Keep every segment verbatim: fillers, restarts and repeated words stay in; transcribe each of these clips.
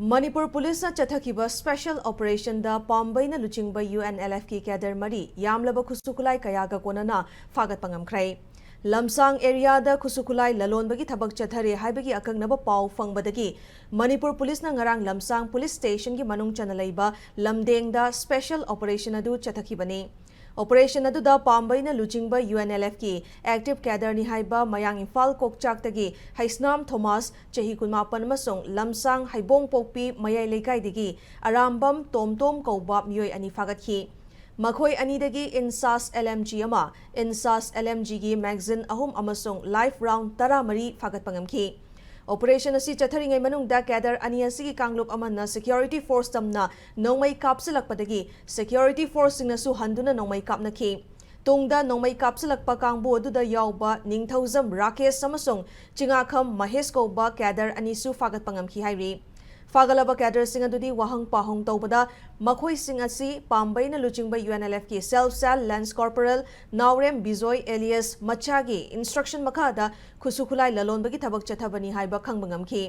ꯃꯅꯤꯄꯨꯔ ꯄꯨꯂꯤꯁꯅ ꯆꯠꯊꯈꯤꯕ ꯁ꯭ꯄꯦꯁꯦꯜ ꯑꯣꯄꯔꯦꯁꯟꯗ ꯄꯥꯝꯕꯩꯅ ꯂꯨꯆꯤꯡꯕ U N L ꯑꯦꯐꯀꯤ cadre ꯃꯔꯤ ꯌꯥꯝꯂꯕ ꯈꯨꯠꯁꯨ ꯈꯨꯠꯂꯥꯏ ꯀꯌꯥꯒ ꯀꯣꯟꯅꯅ ꯐꯥꯒꯠꯄ ꯉꯝꯈ꯭ꯔꯦ꯫ ꯂꯝꯁꯥꯡ ꯑꯦꯔꯤꯌꯥꯗ ꯈꯨꯠꯁꯨ ꯈꯨꯠꯂꯥꯏ ꯂꯂꯣꯟꯕꯒꯤ ꯊꯕꯛ ꯆꯠꯊꯔꯦ ꯍꯥꯏꯕꯒꯤ ꯑꯀꯛꯅꯕ ꯄꯥꯎ ꯐꯪꯕꯗꯒꯤ ꯃꯅꯤꯄꯨꯔ ꯄꯨꯂꯤꯁꯅ ꯉꯔꯥꯡ ꯂꯝꯁꯥꯡ ꯄꯨꯂꯤꯁ ꯁ꯭ꯇꯦꯁꯟꯒꯤ ꯃꯅꯨꯡ ꯆꯟꯅ ꯂꯩꯕ ꯂꯝꯗꯦꯡꯗ ꯁ꯭ꯄꯦꯁꯦꯜ ꯑꯣꯄꯔꯦꯁꯟ ꯑꯗꯨ ꯆꯠꯊꯈꯤꯕꯅꯤ꯫ ꯑꯣꯄꯔꯦꯁꯟ ꯑꯗꯨꯗ ꯄꯥꯝꯕꯩꯅ ꯂꯨꯆꯤꯡꯕ ꯌꯨ ꯑꯦꯟ ꯑꯦꯜ ꯑꯦꯐꯀꯤ ꯑꯦꯛꯇꯤꯚ ꯀꯦꯗꯔꯅꯤ ꯍꯥꯏꯕ ꯃꯌꯥꯡ ꯏꯝꯐꯥꯜ ꯀꯣꯛꯆꯥꯛꯇꯒꯤ ꯍꯩꯁꯅꯥꯝ ꯊꯣꯃꯥꯁ, ꯆꯍꯤ ꯀꯨꯟꯃꯥꯄꯟ, ꯑꯃꯁꯨꯡ ꯂꯝꯁꯥꯡ ꯍꯩꯕꯣꯡꯄꯣꯛꯄꯤ ꯃꯌꯥꯏ ꯂꯩꯀꯥꯏꯗꯒꯤ ꯑꯔꯥꯝꯕꯝ ꯇꯣꯝꯇꯣꯝ ꯀꯧꯕ ꯃꯤꯑꯣꯏ ꯑꯅꯤ ꯐꯥꯒꯠꯈꯤ꯫ ꯃꯈꯣꯏ ꯑꯅꯤꯗꯒꯤ ꯏꯟꯁꯥꯁ ꯑꯦꯜ ꯑꯦꯝ ꯖꯤ ꯑꯃ, ꯏꯟꯁꯥꯁ ꯑꯦꯜ ꯑꯦꯝ ꯖꯤꯒꯤ ꯃꯦꯒꯥꯖꯤꯟ ꯑꯍꯨꯝ ꯑꯃꯁꯨꯡ ꯂꯥꯏꯐ ꯔꯥꯎꯟ ꯇꯔꯥꯃꯔꯤ ꯐꯥꯒꯠꯄ ꯉꯝꯈꯤ꯫ ꯑꯣꯄꯔꯦꯁꯟ ꯑꯁꯤ ꯆꯠꯊꯔꯤꯉꯩ ꯃꯅꯨꯡꯗ ꯀꯦꯗꯔ ꯑꯅꯤ ꯑꯁꯤꯒꯤ ꯀꯥꯡꯂꯨꯞ ꯑꯃꯅ ꯁꯦꯀ꯭ꯌꯨꯔꯤꯇꯤ ꯐꯣꯔꯁ ꯇꯝꯅ ꯅꯣꯡꯃꯩ ꯀꯥꯞꯁꯤꯜꯂꯛꯄꯗꯒꯤ ꯁꯦꯀ꯭ꯌꯨꯔꯤꯇꯤ ꯐꯣꯔꯁꯁꯤꯡꯅꯁꯨ ꯍꯟꯗꯨꯅ ꯅꯣꯡꯃꯩ ꯀꯥꯞꯅꯈꯤ꯫ ꯇꯨꯡꯗ ꯅꯣꯡꯃꯩ ꯀꯥꯞꯁꯤꯜꯂꯛꯄ ꯀꯥꯡꯕꯨ ꯑꯗꯨꯗ ꯌꯥꯎꯕ ꯅꯤꯡꯊꯧꯖꯝ ꯔꯥꯀꯦꯁ ꯑꯃꯁꯨꯡ ꯆꯤꯉꯥꯈꯝ ꯃꯍꯦꯁ ꯀꯧꯕ ꯀꯦꯗꯔ ꯑꯅꯤꯁꯨ ꯐꯥꯒꯠꯄ ꯉꯝꯈꯤ ꯍꯥꯏꯔꯤ꯫ ꯐꯥꯒꯠꯂꯕ ꯀꯦꯗꯔꯁꯤꯡ ꯑꯗꯨꯗꯤ ꯋꯥꯍꯪ ꯄꯥꯎꯍꯪ ꯇꯧꯕꯗ ꯃꯈꯣꯏꯁꯤꯡ ꯑꯁꯤ ꯄꯥꯝꯕꯩꯅ ꯂꯨꯆꯤꯡꯕ ꯌꯨ ꯑꯦꯟ ꯑꯦꯜ ꯑꯦꯐꯀꯤ ꯁꯦꯜꯐ ꯁꯦꯜ lance corporal Naorem Bijoy alias ꯃꯆꯥꯒꯤ ꯏꯟꯁꯇ꯭ꯔꯛꯁꯟ ꯃꯈꯥꯗ ꯈꯨꯠꯁꯨ ꯈꯨꯠꯂꯥꯏ ꯂꯂꯣꯟꯕꯒꯤ ꯊꯕꯛ ꯆꯠꯊꯕꯅꯤ ꯍꯥꯏꯕ ꯈꯪꯕ ꯉꯝꯈꯤ꯫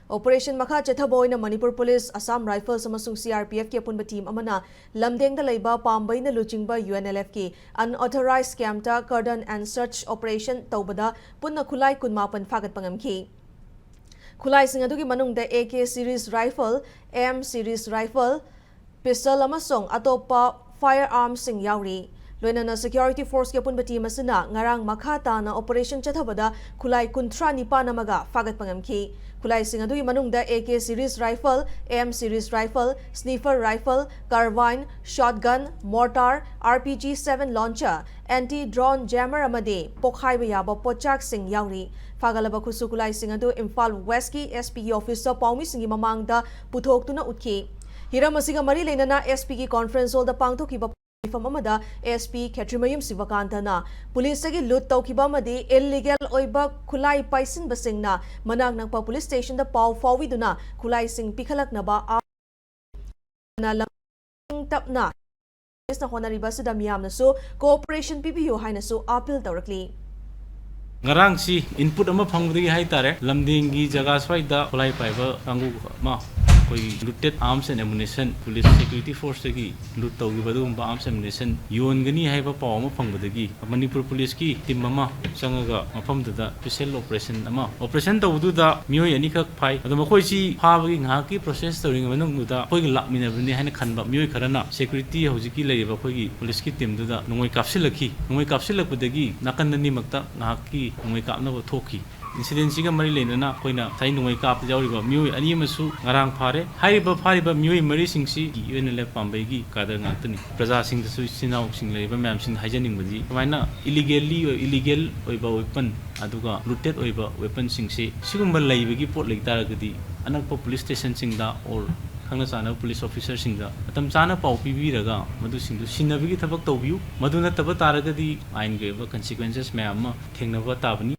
ꯑꯣꯄꯔꯦꯁꯟ ꯃꯈꯥ ꯆꯠꯊꯕ ꯑꯣꯏꯅ ꯃꯅꯤꯄꯨꯔ ꯄꯨꯂꯤꯁ, ꯑꯁꯥꯝ ꯔꯥꯏꯐꯜꯁ ꯑꯃꯁꯨꯡ ꯁꯤ ꯑꯥꯔ ꯄꯤ ꯑꯦꯐꯀꯤ ꯑꯄꯨꯟꯕ ꯇꯤꯝ ꯑꯃꯅ ꯂꯝꯗꯦꯡꯗ ꯂꯩꯕ ꯄꯥꯝꯕꯩꯅ ꯂꯨꯆꯤꯡꯕ ꯌꯨ ꯑꯦꯟ ꯑꯦꯜ ꯑꯦꯐꯀꯤ ꯑꯟꯑꯣꯊꯣꯔꯥꯏꯖ ꯀꯦꯝꯞꯇ ꯀꯔꯗꯟ ꯑꯦꯟ ꯁꯔꯆ ꯑꯣꯄꯔꯦꯁꯟ ꯇꯧꯕꯗ ꯄꯨꯟꯅ ꯈꯨꯠꯂꯥꯏ ꯀꯨꯟꯃꯥꯄꯟ ꯐꯥꯒꯠꯄ ꯉꯝꯈꯤ꯫ ꯈꯨꯠꯂꯥꯏꯁꯤꯡ ꯑꯗꯨꯒꯤ ꯃꯅꯨꯡꯗ A K series rifle, M series rifle, pistol ꯑꯃꯁꯨꯡ ꯑꯇꯣꯞꯄ ꯐꯥꯌꯔ ꯑꯥꯔꯝꯁꯤꯡ ꯌꯥꯎꯔꯤ꯫ ꯂꯣꯏꯅꯅ ꯁꯦꯀ꯭ꯌꯨꯔꯤꯇꯤ ꯐꯣꯔꯁꯀꯤ ꯑꯄꯨꯟꯕ ꯇꯤꯝ ꯑꯁꯤꯅ ꯉꯔꯥꯡ ꯃꯈꯥ ꯇꯥꯅ ꯑꯣꯄꯔꯦꯁꯟ ꯆꯠꯊꯕꯗ ꯈꯨꯠꯂꯥꯏ ꯀꯨꯟꯊ꯭ꯔꯥ ꯅꯤꯄꯥꯟ ꯑꯃꯒ ꯐꯥꯒꯠꯄ ꯉꯝꯈꯤ꯫ ꯈꯨꯠꯂꯥꯏꯁꯤꯡ ꯑꯗꯨꯒꯤ ꯃꯅꯨꯡꯗ A K series rifle, M series rifle, sniper rifle, carbine, shotgun, mortar, R P G seven launcher, anti drone jammer ꯑꯃꯗꯤ ꯄꯣꯈꯥꯏꯕ ꯌꯥꯕ ꯄꯣꯠꯆꯥꯛꯁꯤꯡ ꯌꯥꯎꯔꯤ꯫ ꯐꯥꯒꯠꯂꯕ ꯈꯨꯠꯁꯨ ꯈꯨꯠꯂꯥꯏꯁꯤꯡ ꯑꯗꯨ ꯏꯝꯐꯥꯜ ꯋꯦꯁꯀꯤ ꯑꯦꯁ ꯄꯤꯒꯤ ꯑꯣꯐꯤꯁꯇ ꯄꯥꯎꯃꯤꯁꯤꯡꯒꯤ ꯃꯃꯥꯡꯗ ꯄꯨꯊꯣꯛꯇꯨꯅ ꯎꯠꯈꯤ꯫ ꯍꯤꯔꯝ ꯑꯁꯤꯒ ꯃꯔꯤ ꯂꯩꯅꯅ ꯑꯦꯁ ꯄꯤꯒꯤ ꯀꯣꯟꯐ꯭ꯔꯦꯟꯁ ꯍꯣꯜꯗ ꯄꯥꯡꯊꯣꯛꯈꯤꯕ ꯃꯤꯐꯝ ꯑꯃꯗ ꯑꯦꯁ ꯄꯤ ꯈꯦꯇ꯭ꯔꯤꯃꯌꯨꯝ ꯁꯤꯕꯀꯥꯟꯇꯅ ꯄꯨꯂꯤꯁꯇꯒꯤ ꯂꯨꯠ ꯇꯧꯈꯤꯕ ꯑꯃꯗꯤ ꯏꯜꯂꯤꯒꯦꯜ ꯑꯣꯏꯕ ꯈꯨꯠꯂꯥꯏ ꯄꯥꯏꯁꯤꯟꯕꯁꯤꯡꯅ ꯃꯅꯥꯛ ꯅꯛꯄ ꯄꯨꯂꯤꯁ ꯁ꯭ꯇꯦꯁꯟꯗ ꯄꯥꯎ ꯐꯥꯎꯕꯤꯗꯨꯅ ꯈꯨꯠꯂꯥꯏꯁꯤꯡ ꯄꯤꯈꯠꯂꯛꯅꯕ ꯂꯝ ꯇꯞꯅ ꯄꯨꯂꯤꯁꯅ ꯍꯣꯠꯅꯔꯤꯕ ꯑꯁꯤꯗ ꯃꯤꯌꯥꯝꯅꯁꯨ ꯀꯣꯑꯣꯄꯔꯦꯁꯟ ꯄꯤꯕꯤꯌꯨ ꯍꯥꯏꯅꯁꯨ ꯑꯥꯄꯤꯜ ꯇꯧꯔꯛꯂꯤ꯫ ꯉꯔꯥꯡꯁꯤ ꯏꯟꯄꯨꯠ ꯑꯃ ꯐꯪꯕꯗꯒꯤ ꯍꯥꯏꯇꯥꯔꯦ, ꯂꯝꯗꯦꯡꯒꯤ ꯖꯒꯥ ꯁ꯭ꯋꯥꯏꯗ ꯈꯨꯠꯂꯥꯏ ꯄꯥꯏꯕ ꯀꯥꯡꯕꯨ ꯑꯃ ꯑꯩꯈꯣꯏꯒꯤ looted arms and ammunition, police security forceꯇꯒꯤ loot ꯇꯧꯈꯤꯕ ꯑꯗꯨꯒꯨꯝꯕ arms ammunition ꯌꯣꯟꯒꯅꯤ ꯍꯥꯏꯕ ꯄꯥꯎ ꯑꯃ ꯐꯪꯕꯗꯒꯤ ꯃꯅꯤꯄꯨꯔ policeꯀꯤ team ꯑꯃ ꯆꯪꯉꯒ ꯃꯐꯝꯗꯨꯗ special operation ꯑꯃ, operation ꯇꯧꯕꯗꯨꯗ ꯃꯤꯑꯣꯏ ꯑꯅꯤꯈꯛ ꯐꯥꯏ꯫ ꯑꯗꯣ ꯃꯈꯣꯏꯁꯤ ꯐꯥꯕꯒꯤ ꯉꯥꯏꯍꯥꯛꯀꯤ process ꯇꯧꯔꯤꯉꯩ ꯃꯅꯨꯡꯗꯨꯗ ꯑꯩꯈꯣꯏꯒ ꯂꯥꯛꯃꯤꯟꯅꯕꯅꯤ ꯍꯥꯏꯅ ꯈꯟꯕ ꯃꯤꯑꯣꯏ ꯈꯔꯅ security, ꯍꯧꯖꯤꯛꯀꯤ ꯂꯩꯔꯤꯕ ꯑꯩꯈꯣꯏꯒꯤ policeꯀꯤ teamꯗꯨꯗ ꯅꯣꯡꯃꯩ ꯀꯥꯞꯁꯤꯜꯂꯛꯈꯤ꯫ ꯅꯣꯡꯃꯩ ꯀꯥꯞꯁꯤꯜꯂꯛꯄꯗꯒꯤ ꯅꯥꯀꯟ ꯑꯅꯤꯃꯛꯇ ꯉꯥꯏꯍꯥꯛꯀꯤ ꯅꯣꯡꯃꯩ ꯀꯥꯞꯅꯕ ꯊꯣꯛꯈꯤ꯫ Incidentsꯤꯒ ꯃꯔꯤ ꯂꯩꯅꯅ ꯑꯩꯈꯣꯏꯅ ꯉꯁꯥꯏ ꯅꯣꯡꯃꯩ ꯀꯥꯞꯄꯗ ꯌꯥꯎꯔꯤꯕ ꯃꯤꯑꯣꯏ ꯑꯅꯤ ꯑꯃꯁꯨ ꯉꯔꯥꯡ ꯐꯥꯔꯦ꯫ ꯍꯥꯏꯔꯤꯕ ꯐꯥꯔꯤꯕ ꯃꯤꯑꯣꯏ ꯃꯔꯤꯁꯤꯡꯁꯤ UNLF ꯄꯥꯝꯕꯩꯒꯤ cadre ꯉꯥꯛꯇꯅꯤ꯫ ꯄ꯭ꯔꯖꯥꯁꯤꯡꯗꯁꯨ, ꯏꯆꯤꯟ ꯏꯅꯥꯎꯁꯤꯡ ꯂꯩꯔꯤꯕ ꯃꯌꯥꯝꯁꯤꯡꯗ ꯍꯥꯏꯖꯅꯤꯡꯕꯗꯤ, ꯁꯨꯃꯥꯏꯅ illegally ꯑꯣꯏ-, illegal ꯑꯣꯏꯕ weapon, ꯑꯗꯨꯒ looted ꯑꯣꯏꯕ weaponꯁꯤꯡꯁꯤ, ꯁꯤꯒꯨꯝꯕ ꯂꯩꯕꯒꯤ ꯄꯣꯠ ꯂꯩ ꯇꯥꯔꯒꯗꯤ ꯑꯅꯛꯄ police stationꯁꯤꯡꯗ or ꯈꯪꯅ ꯆꯥꯟꯅꯕ police officerꯁꯤꯡꯗ ꯃꯇꯝ ꯆꯥꯅ ꯄꯥꯎ ꯄꯤꯕꯤꯔꯒ ꯃꯗꯨꯁꯤꯡꯗꯨ ꯁꯤꯟꯅꯕꯒꯤ ꯊꯕꯛ ꯇꯧꯕꯤꯌꯨ꯫ ꯃꯗꯨ ꯅꯠꯇꯕ ꯇꯥꯔꯒꯗꯤ ꯑꯥꯏꯟꯒꯤ ꯑꯣꯏꯕ consequences ꯃꯌꯥꯝ ꯑꯃ ꯊꯦꯡꯅꯕ ꯇꯥꯕꯅꯤ꯫